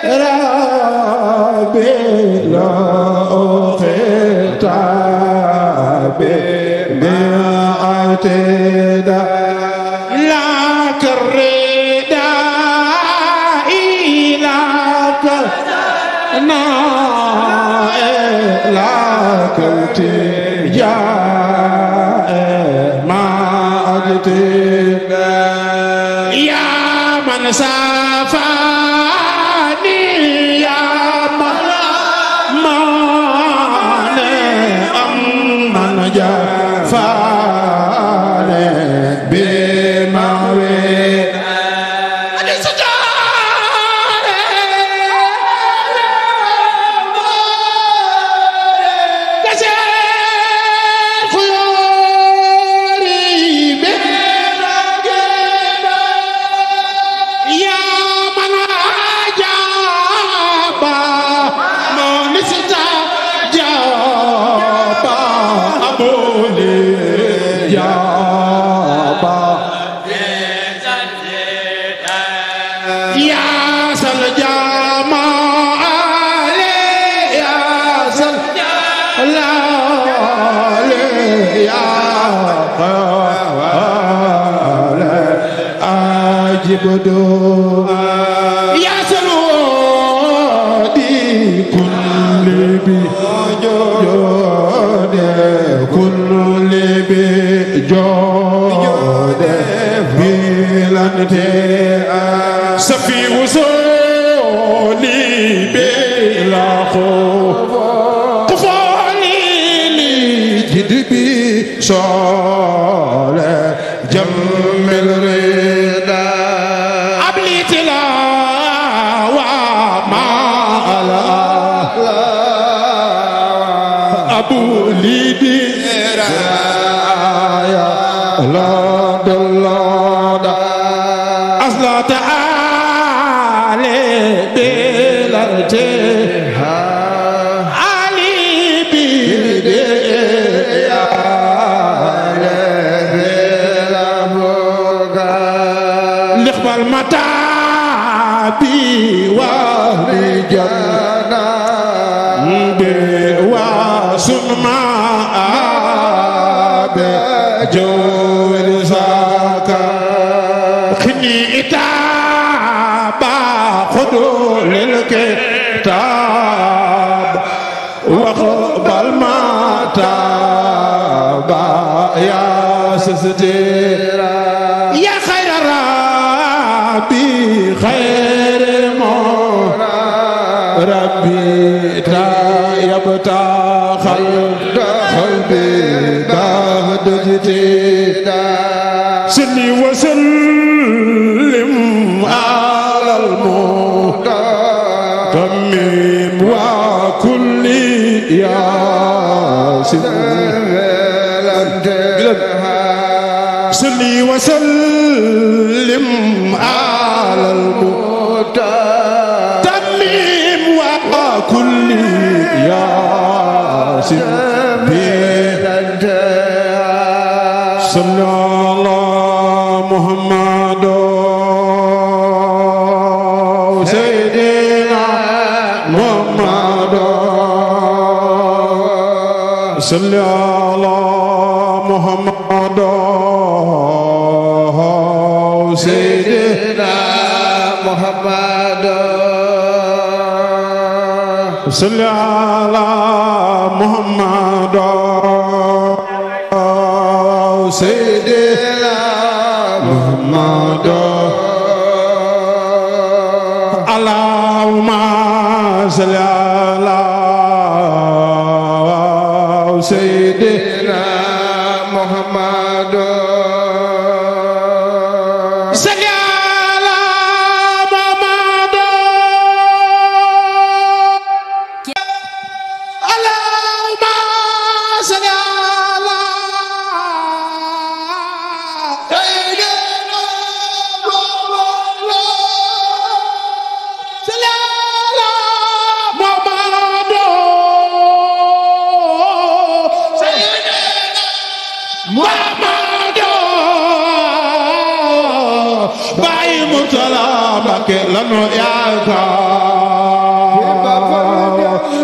ربي لا خطاب باعتداء لك الرداء لك لك التجاء ما أجتبا يا من سافاني يا من جفاني بموي بدو يا سلودي كل بجود كل بجود بلانتي سفي وصولي بلا خوف قفالي لجدبي صالح جمل أبو ليدي رايا لا دلنا أصلا تعالي بلرتها علي بيدي يا لخبر متابي وهلي جنة سنما بجول ساكا خني إتابا خدو للكتاب وقبل ما تابا يا سستيرا يا خير ربي خير مولا ربي تايبتا قلبي بعد جديدا سني وسلم على المتمم وكل ياسين سني وسلم على المتمم وكل ياسين صلى الله محمد سيدنا محمد صلى الله محمد سيدنا محمد صلى الله محمد سيدنا محمد اللهم صل على سيدنا محمد صل على محمد اللهم صل Mbàkke lanu yaakaar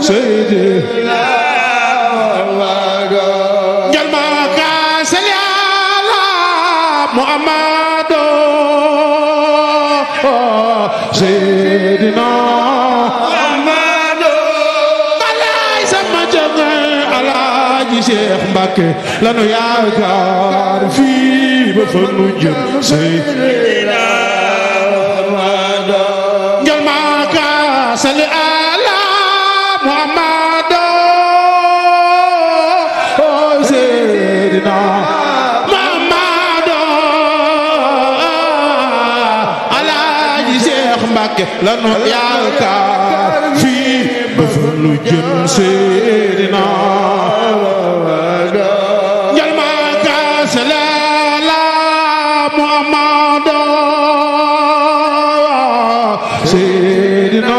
Seydina njal Makka salli ala Muhammadu Seydina Muhammadu balay sama jange Alaaji Seex Mbàkke lanu yaakaar fii ba fa nu jëm Seydina Muhammadu njal Makka salli ala Muhammadu Seydina Muhammadu Alaaji Seex Mbàkke lanu yaakaar fii ba fa nu jëm Seydina njal Makka salli ala Muhammadu Seydina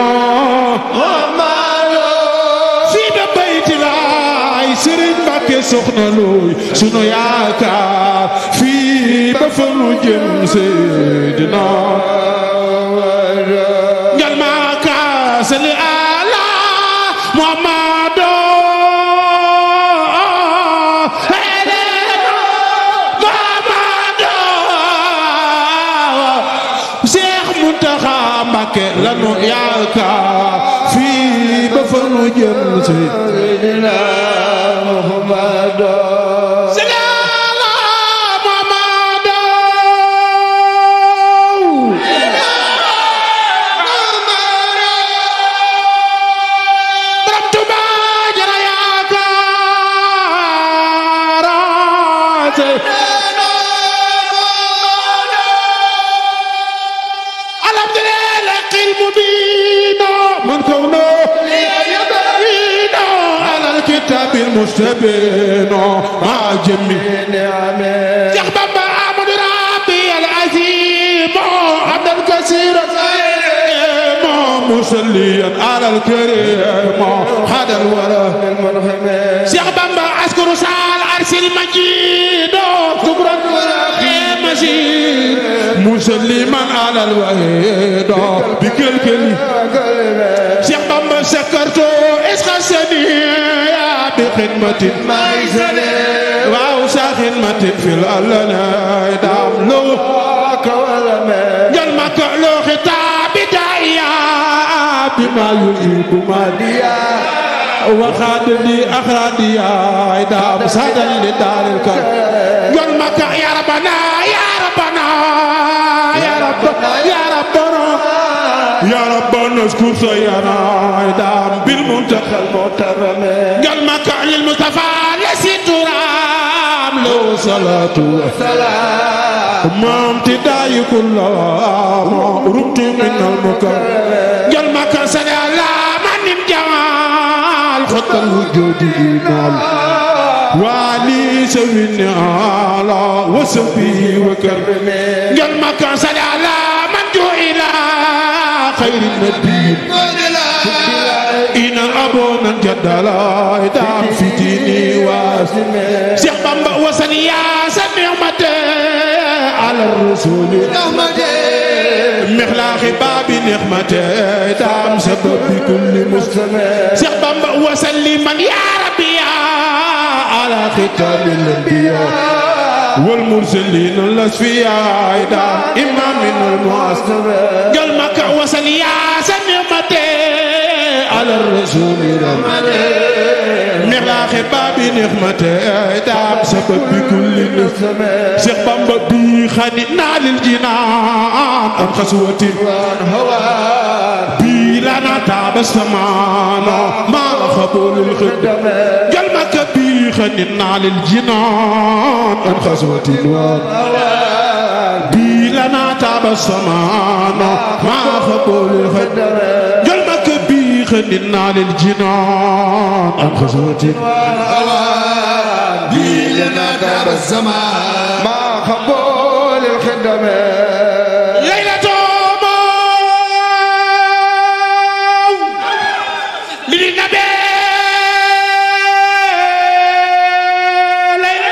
Muhammadu fii ba Bayti Laay Sëriñ Mbàkke soxna looy sunu yaakaar fii ba fa nu jëm Seydina njal Makka salli ala Muhammadu Seex Muntaxa Mbàkke lanu yaakaar fii ba fa nu jëm Seydina Muhammadu المستبين مع جميع نعمه شيخ بابا أحمد ربي العظيم عبد الكثير مسليا على الكريم هذا الورى المرحم شيخ بابا أذكر سال عرش المجيد شكرا مجيد مسلما على الوحيد بكل كلمه شيخ بابا سكرت اسخسني بخدمة مايزني وأوسع خدمة في الألنا دام لو جل مكة لو خطاب داعيا بما يجيب ماديا وخادني أخراديا دام سادا لدار الكرم جل مكة يا ربنا يا ربنا يا ربنا يا ربنا يا ربنا اذكر سيانا دام بالمنتخى المحترم قال مكة للمصطفى لسيد ترام له صلاة وسلام ما امتداي كل ما رمت من المكرم قال مكة صلى على من الجمال خط الوجود إيمان وعلي سويني على وسبي وكرمي قال مكة صلى على من جعل خير النبي إن أبونا جدلا دام في ديني واسمي شيخ بامبا وسني يا سنعمته على الرسول نعمته مخلاق باب نعمته دام سبب كل مسلم شيخ بامبا وسلم يا ربي على ختام الأنبياء والمرسلين الأصفياء دام إمام من المعصر قال مكة وسني يا سنعمته على الرسول رحمته مخلاق باب نعمته دام سبب بكل نسمة شيخ بامبا بي خاننا للجنان عن خسوة وهوان بي لنا تاب السمان ما خبول الخدمة قال مكة بي خاننا للجنان عن خسوة وهوان بي لنا تاب السمان ما خبول الخدمة قال مكة بي خاننا للجنان عن خسوة وهوان بي لنا تاب السمان ما خبول الخدمة ليلة للنبي ليلة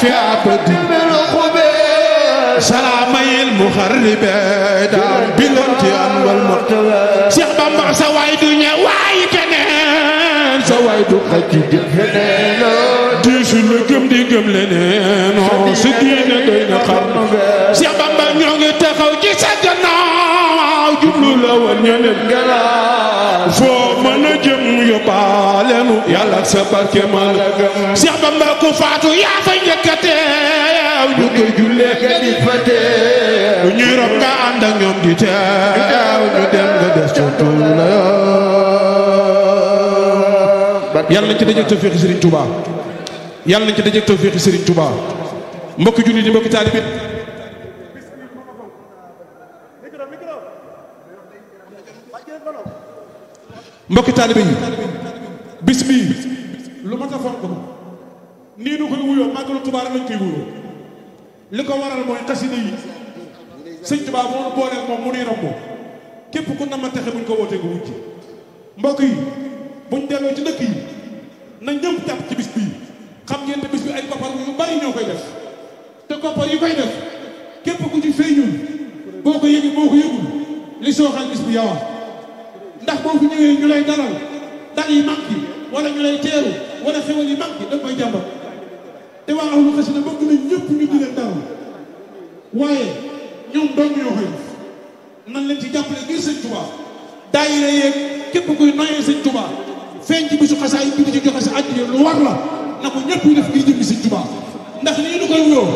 في أبد سلامي المخرب دار بالامتحان والمرتبة شيخ بامبا سواي دنيا واي كنين سواي دو خجي دفنين ديسو لكم دي gëm leneen si diine doy na xam Cheikh Bamba ñoo ngi taxaw ci sa gannaaw jublu la woon ñeneen gannaaw foo mën a jëm yóbbaale nu yàlla ak sa barke ma la gëm Cheikh Bamba ku faatu yaa fa njëkkateew ñu koy jullee nga di fa teew ñuy rob nga ànd ak ñoom di teew ñu dem nga des ca tool la yàlla nañ ci dajeeg tawfeex Serigne Touba yàlla nañ ci dajeeg tawfeex Serigne Touba mbokki jullit yi mbokki taalibe mbokki taalibe yi bis bii lu mat a fonk ko nii nu koy wuyoo màggalu Touba rek lañ koy wuyoo li ko waral mooy xasida yi sëñ Touba moo nu booleeg moom mu nuy romb képp ku na ma texe buñ ko wootee nga wujj mbokk yi buñ delloo ci dëkk yi nañ ñëpp jàpp ci bis bii xam ngeen ne bis bi ay koppar yu bari ñoo koy def te koppar yu koy def képp ku ci feeñul boo ko yëgee boo ko yëgul li sooxal bis bi yawa ndax boo fi ñëwee ñu lay dalal dal yi manqué wala ñu lay teeru wala xewal yi manqué da koy jàmbat te waa ahlu xasida bëgg nañ ñëpp ñu di leen dalal waaye ñoom dong ñoo koy def nan leen ci jàppale ngir sëñ Touba daayira yeeg képp kuy noyee sëñ Touba feeñ ci bisu xasaay bi di ci joxe sa àddiya lu war la na ko ñëpp yi def ngir jëm sëñ Touba ndax lii ñu koy wuyoo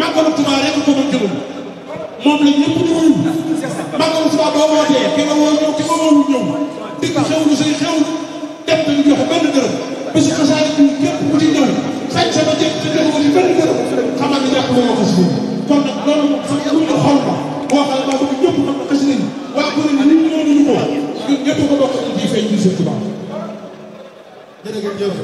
màggalu Touba rek ko mën jëlul moom la ñëpp di wuyu màggalu Touba boo wootee ki nga woo ñëw ki nga woowu ñëw dikk xewlu say xew dem te ñu joxe benn dërëm bisu xasaay bi képp ku ci ñëw sañ sa ba jëkk te joxe ko ci benn dërëm xamal ne jàpp boo xas bi kon nag loolu moom sax lu ñu xool ma boo xam ne maa bëgg ñëpp xam ne xas nañ waa kuréel yi nit ñoo ñu ko ñun ñëpp ko bokk ci fay ci sëñ Touba jërëjëf